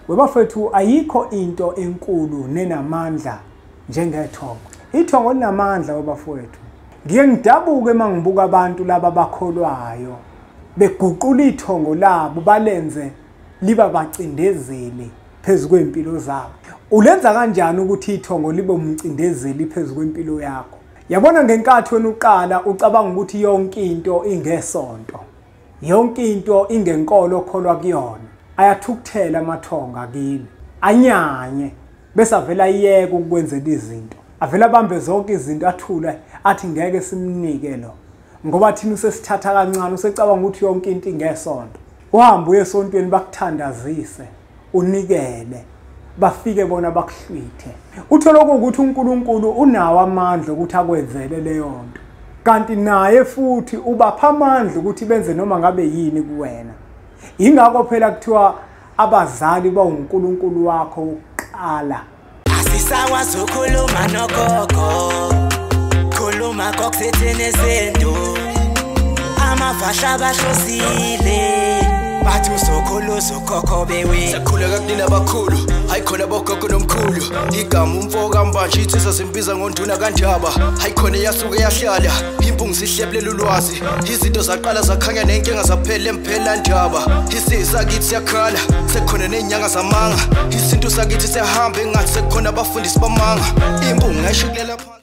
Webafethu, ayikho into enkulu nenamandla njengethongo. Ithongo linamandla webafowethu. Ngiye ngidabuke uma ngibuka abantu laba abakholwayo beguqula ithongo labo balenze liba bacindezeli phezu kwempilo zabo. Ulenza kanjani ukuthi ithongo libe umcindezeli phezu kwempilo yakho? Yabona, ngenkathi wena uqala ucabanga ukuthi yonke into ingesonto, yonke into ingenkolo okholwa kuyona, ayathukuthela amathonga kini, anyanye, bese avela ayeke ukukwenzela izinto, avela abambe zonke izinto, athule athi ngeke simnike lo, ngoba thina usesithatha kancane, usecabanga ukuthi yonke into ingesonto. Uhambe uye esontweni bakuthandazise, unikele, bafike bona bakuhlwithe. Uthole ukuthi uNkulunkulu unawo amandla ukuthi akwenzele leyo nto, kanti naye futhi ubapha amandla ukuthi benze noma ngabe yini kuwena. Ingakho phela kuthiwa abazali bawuNkulunkulu wakho wokuqala. Asisakwazi ukukhuluma nogogo, khuluma kokusethene sento, amafahla bahlosile, bathi usokhulu usokhokho bewe. Sakhuleka kunina abakhulu, hayi khona bogogo nomkhulu. Igama umfo kaMbanje insizwa zimbiza ngonduna kaNdaba. Hayi khona yasuke yahlala, impungu sihlebulela ulwazi. Izinto zaqala zakhanya nenkinga zaphela emphela ndaba. Isizwe sakithi siyakhala, sekukhona nezinyanga zamanga. Isintu sakithi siyahamba engathi sekukhona abafundisi bamanga. Impungu ngayishukulela.